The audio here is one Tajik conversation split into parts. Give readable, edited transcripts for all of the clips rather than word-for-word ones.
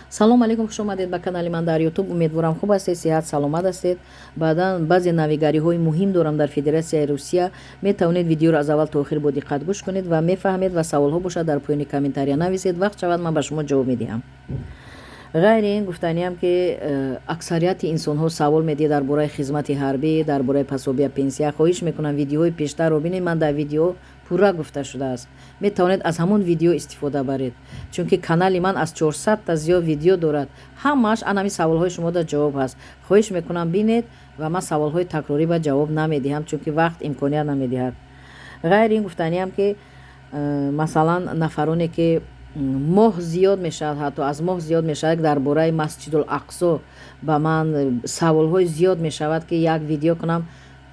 Салом алейкум, хуш омадед ба канали ман дар Ютуб. Умедворам, хуб ҳастед, сиҳат саломат ҳастед. Баъдан баъзе навигариҳои муҳим дорам дар Федератсияи Русия. Метавонед видеоро аз аввал то охир бо диққат гӯш кунед ва мефаҳмед ва саволҳо бошад, дар поёни комментария нависед, вақт шавад, ман ба шумо ҷавоб медиҳам. Ғайри ин, гуфтаниам, ки аксарияти инсонҳо савол медиҳад дар бораи хизмати ҳарбӣ, дар бораи пособия, пенсия. Хоҳиш мекунам, видеоҳои пештарро бинед. Ман дар видео пурра гуфта шудааст, метавонед аз ҳамон видео истифода баред, чунки канали ман аз 400-та зиёд видео дорад, ҳамааш анами саволҳои шумода ҷавоб ҳаст. Хоҳиш мекунам, бинед ва ман саволҳои такрорӣ ба ҷавоб намедиҳам, чунки вақт имконият намедиҳад. Ғайри ин, гуфтаниам, ки масалан, нафароне ки моҳ зиёд мешавад, ҳатто аз моҳ зиёд мешавад, дар бораи Масҷидул Ақсо ба ман саволҳои зиёд мешавад, ки як видео кунам.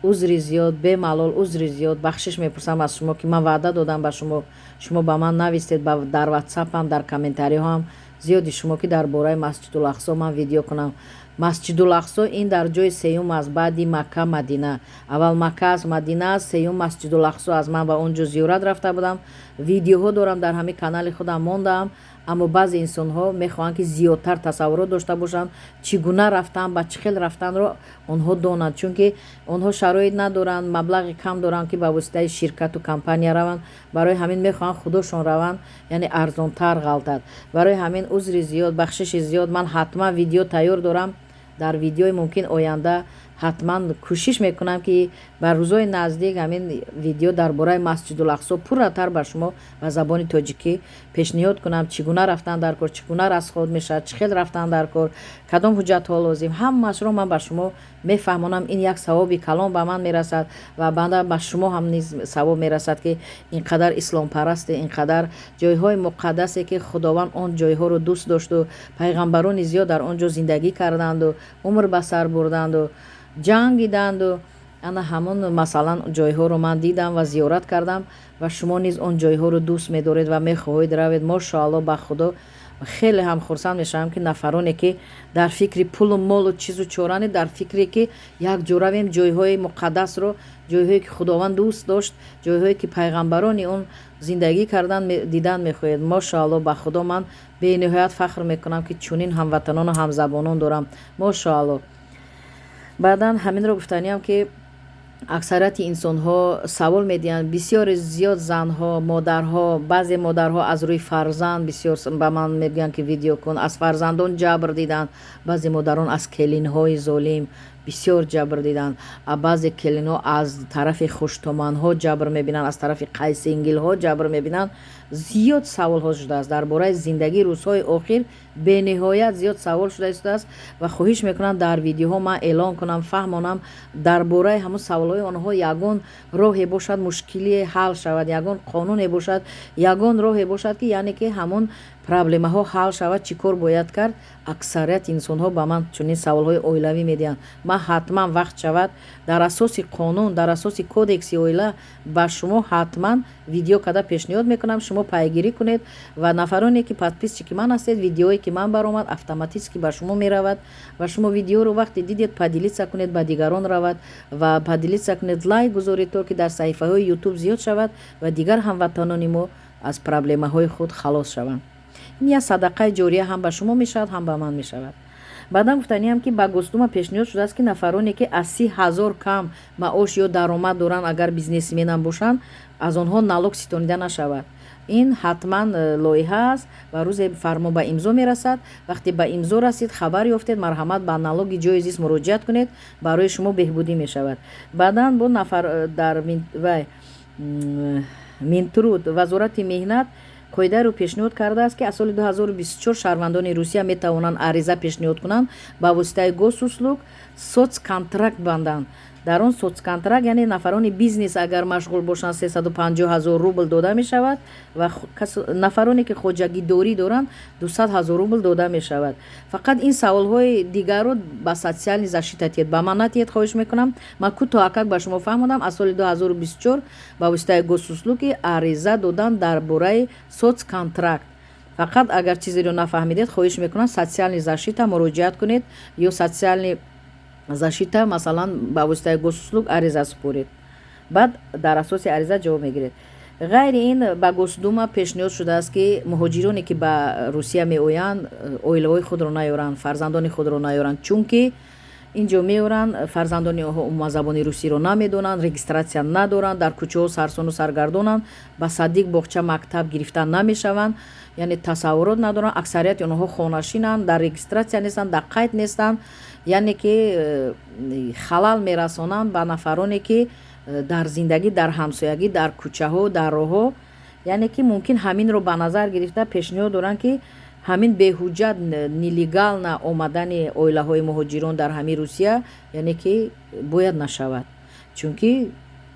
Узри зиёд, бемалол, узри зиёд, бахшиш мепурсам аз шумо, ки ман ваъда додам ба шумо. Шумо ба ман навистед дар Ватсапам, дар комментариҳоам зиёди шумо, ки дар бораи Масҷидул Ақсо ман видео кунам. Масҷидул Ақсо ин дар ҷои сеюм аст баъди Макка, Мадина. Аввал Макка аст, Мадина аст, сеюм Масҷидул Ақсо аст. Ман ба он ҷо зиёрат рафта будам, видеоҳо дорам, дар ҳамин канали худам мондаам. Аммо баъзе инсонҳо мехоҳанд, ки зиёдтар тасаввурот дошта бошанд, чӣ гуна рафтан, ба чӣ хел рафтанро онҳо донанд, чунки онҳо шароит надоранд, маблағи кам доранд, ки ба воситаи ширкату компания раванд. Барои ҳамин мехоҳанд худошон раванд, яъне арзонтар ғалтад. Барои ҳамин узри зиёд, бахшиши зиёд. Ман ҳатман видео тайёр дорам. Дар видеои мумкин оянда ҳатман кӯшиш мекунам, ки ба рӯзҳои наздик ҳамин видео дар бораи Масҷидул Ақсо пурратар ба шумо ба забони тоҷикӣ пешниҳод кунам: чӣ гуна рафтан дар кор, чӣ гуна расход мешавад, чӣ хел рафтан дар кор, кадом ҳуҷҷатҳо лозим, ҳамаашро ман ба шумо мефаҳмонам. Ин як савоби калон ба ман мерасад ва баъда ба шумо ҳам низ савоб мерасад, ки ин қадар исломпарасте, ин қадар ҷойҳои муқаддасе, ки Худованд он ҷойҳоро дӯст дошту пайғамбарони зиёд дар он ҷо зиндагӣ карданду умр ба сар бурданду ҷангиданду, ана ҳамон, масалан, ҷойҳоро ман дидам ва зиёрат кардам ва шумо низ он ҷойҳоро дӯст медоред ва мехоҳед равед. Мошоалло, ба Худо, хеле ҳам хурсанд мешавам, ки нафароне ки дар фикри пулу молу чизу чоране, дар фикре ки як ҷо равем, ҷойҳои муқаддасро, ҷойҳое ки Худованд дӯст дошт, ҷойҳое ки пайғамбарони он зиндагӣ кардан, дидан мехоҳед. Мошоалло, ба Худо, ман бениҳоят фахр мекунам, ки чунин ҳамватанону ҳамзабонон дорам. Мошоалло. Баъдан ҳаминро гуфтаниям, ки аксарияти инсонҳо савол медиҳанд, бисёре зиёд занҳо, модарҳо. Баъзе модарҳо аз рӯи фарзанд бисёр ба ман мегӯянд, ки видео кун, аз фарзандон ҷабр диданд. Баъзе модарон аз келинҳои золим бисёр ҷабр диданд, баъзе келинҳо аз тарафи хуштоманҳо ҷабр мебинанд, аз тарафи қайсингилҳо ҷабр мебинанд. Зиёд саволҳо шудааст дар бораи зиндагии рӯзҳои охир, бениҳоят зиёд савол шуда истодааст ва хоҳиш мекунам, дар видеоҳо ман эълон кунам, фаҳмонам дар бораи ҳамон саволҳои онҳо. Ягон роҳе бошад, мушкилие ҳал шавад, ягон қонуне бошад, ягон роҳе бошад, ки яъне ки ҳамон проблемаҳо ҳал шавад, чӣ кор бояд кард? Аксарияти инсонҳо ба ман чунин саволҳои оилавӣ медиҳанд. Ман ҳатман вақт шавад, дар асоси қонун, дар асоси кодекси оила ба шумо ҳатман видео карда пешниҳод мекунам, шумо пайгирӣ кунед. Ва нафароне ки подписчики ман ҳастед, видеое ки ман баромад, автоматически ба шумо меравад ва шумо видеоро вақте дидед, поделиться кунед, ба дигарон равад ва поделиться кунед, лайк гузоред, то ки дар саҳифаҳои Ютуб зиёд шавад ва дигар ҳамватанони мо аз проблемаҳои худ халос шаванд. Ин як садақаи ҷория ҳам ба шумо мешавад, ҳам ба ман мешавад. Баъдан гуфтаниам, ки ба Госдума пешниҳод шудааст, ки нафароне ки аз 30 000 кам маош ё даромад доранд, агар бизнесменам бошанд, аз онҳо налог ситонида нашавад. Ин ҳатман лоиҳа аст ва рӯзе фармон ба имзо мерасад. Вақте ба имзо расид, хабар ёфтед, марҳамат, ба налоги ҷои зист муроҷиат кунед, барои шумо беҳбудӣ мешавад. Баъдан бо нафар э, дар вай Минтруд, Вазорати меҳнат қоидаро пешниҳод кардааст, ки аз соли 2024 шаҳрвандони Русия метавонанд ариза пешниҳод кунанд, ба воситаи Госуслуг соцконтракт банданд. Дар он соцконтракт, яъне нафарони бизнес агар машғул бошанд, 350 ҳазор рубл дода мешавад ва нафароне ки хоҷагидорӣ доранд, 200 ҳазор рубл дода мешавад. Фақат ин саволҳои дигарро ба социальный защита тиҳед, ба ман натиҳед, хоҳиш мекунам. Ман кӯтоҳакак ба шумо фаҳмодам: аз соли 2024 ба воситаи Госуслуги ариза додан дар бораи соцконтракт. Фақат агар чизеро нафаҳмидед, хоҳиш мекунам, социальный защита муроҷиат кунед ё социальный защита, масалан, ба воситаи Госуслуг ариза супоред, баъд дар асоси ариза ҷавоб мегиред. Ғайри ин, ба Госдума пешниҳод шудааст, ки муҳоҷироне, ки ба Русия меоянд, оилаҳои худро наёранд, фарзандони худро наёранд, чунки ин ҷо меоранд, фарзандони онҳо умуман забони русиро намедонанд, регистрация надоранд, дар кӯчаҳо сарсону саргардонанд, ба садик, боғча, мактаб гирифта намешаванд, яъне тасаввурот надоранд. Аксарияти онҳо хонашинанд, дар регистрация нестанд, дар қайд нестанд, яъне ки халал мерасонанд ба нафароне, ки дар зиндагӣ, дар ҳамсоягӣ, дар кӯчаҳо, дар роҳҳо. Яъне ки мумкин ҳаминро ба назар гирифта пешниҳод доранд, ки ҳамин беҳуҷҷат, нелегально омадани оилаҳои муҳоҷирон дар ҳамин Русия, яъне ки бояд нашавад, чунки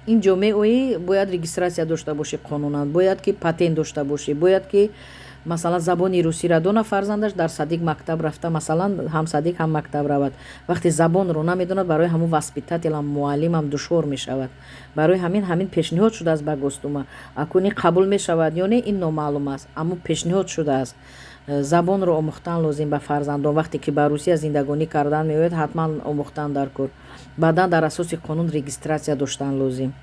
ин ҷо меоӣ, бояд регистрация дошта бошӣ қонунан, бояд ки патент дошта бошӣ, бояд ки, масалан, забони русиро дона, фарзандаш дар садик, мактаб рафта, масалан, ҳам садик, ҳам мактаб равад. Вақте забонро намедонад, барои ҳамун воспитатель ам, муаллимам душвор мешавад. Барои ҳамин пешниҳод шудааст ба Госдума. Акун ин қабул мешавад ё не, ин номаълум аст, аммо пешниҳод шудааст. Забонро омӯхтан лозим ба фарзандон. Вақте ки ба Русия зиндагонӣ кардан меояд, ҳатман омӯхтан дар кор, баъдан дар асоси қонун регистрация доштан лозим.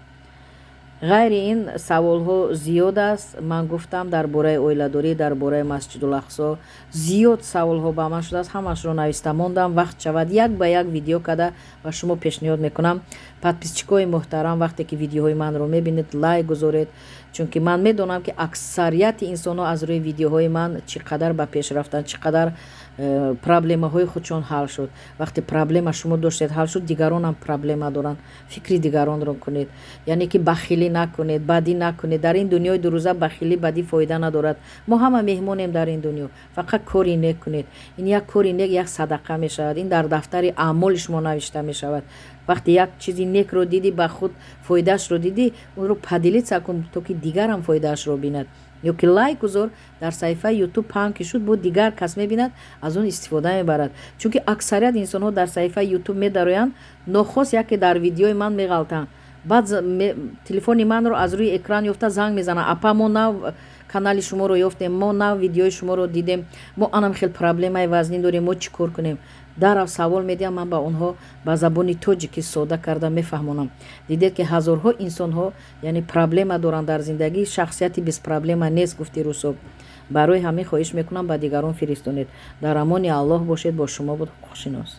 Ғайри ин, саволҳо зиёд аст. Ман гуфтам, дар бораи оиладорӣ, дар бораи Масҷидул Ақсо зиёд саволҳо ба ман шудааст. Ҳамаашро нависта мондам, вақт шавад, як ба як видео карда ба шумо пешниҳод мекунам. Подписчик ои муҳтарам, вақте ки видеоҳои манро мебинед, лайк гузоред, чунки ман медонам, ки аксарияти инсонҳо аз рӯи видеоҳои ман чӣ қадар ба пеш рафтанд, чӣ қадар проблемаҳои худшон ҳал шуд. Вақте проблема шумо доштед, ҳал шуд, дигаронам проблема доранд, фикри дигаронро кунед, яъне ки бахилӣ накунед, бадӣ накунед. Дар ин дунёи дурӯза бахилӣ, бадӣ фоида надорад. Мо ҳама меҳмонем дар ин дунё. Фақат кори нек кунед. Ин як кори нек як садақа мешавад, ин дар дафтари аъмоли шумо навишта мешавад. Вақте як чизи некро дидӣ, ба худ фоидаашро дидӣ, онро поделиться кун, то ки дигарам фоидаашро бинад, ё ки лайк гузор дар саҳифаи Ютуб. Паҳн ки шуд, бо дигар кас мебинад, аз он истифода мебарад, чунки аксарияти инсонҳо дар саҳифаи Ютуб медароянд, нохост яке дар видеои ман меғалтанд, баъд телефони манро аз рӯи экран ёфта занг мезананд: «Апа, мо нав канали шуморо ёфтем, мо нав видеои шуморо дидем, мо анам хел проблемаи вазнин дорем, мо чӣ кор кунем?» Дарав савол медиҳам, ман ба онҳо ба забони тоҷикӣ сода карда мефаҳмонам. Дидед, ки ҳазорҳо инсонҳо, яъне, проблема доранд дар зиндагӣ. Шахсияти без проблема нест, гуфти русо. Барои ҳамин хоҳиш мекунам, ба дигарон фиристонед. Дар амони Аллоҳ бошед. Бо шумо буд ҳуқуқшинос.